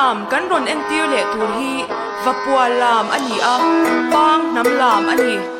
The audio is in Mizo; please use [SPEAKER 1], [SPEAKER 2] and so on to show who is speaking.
[SPEAKER 1] lam kan rawn entir leh tur hi Vapual lam a ni a, Pang hnam lam a ni.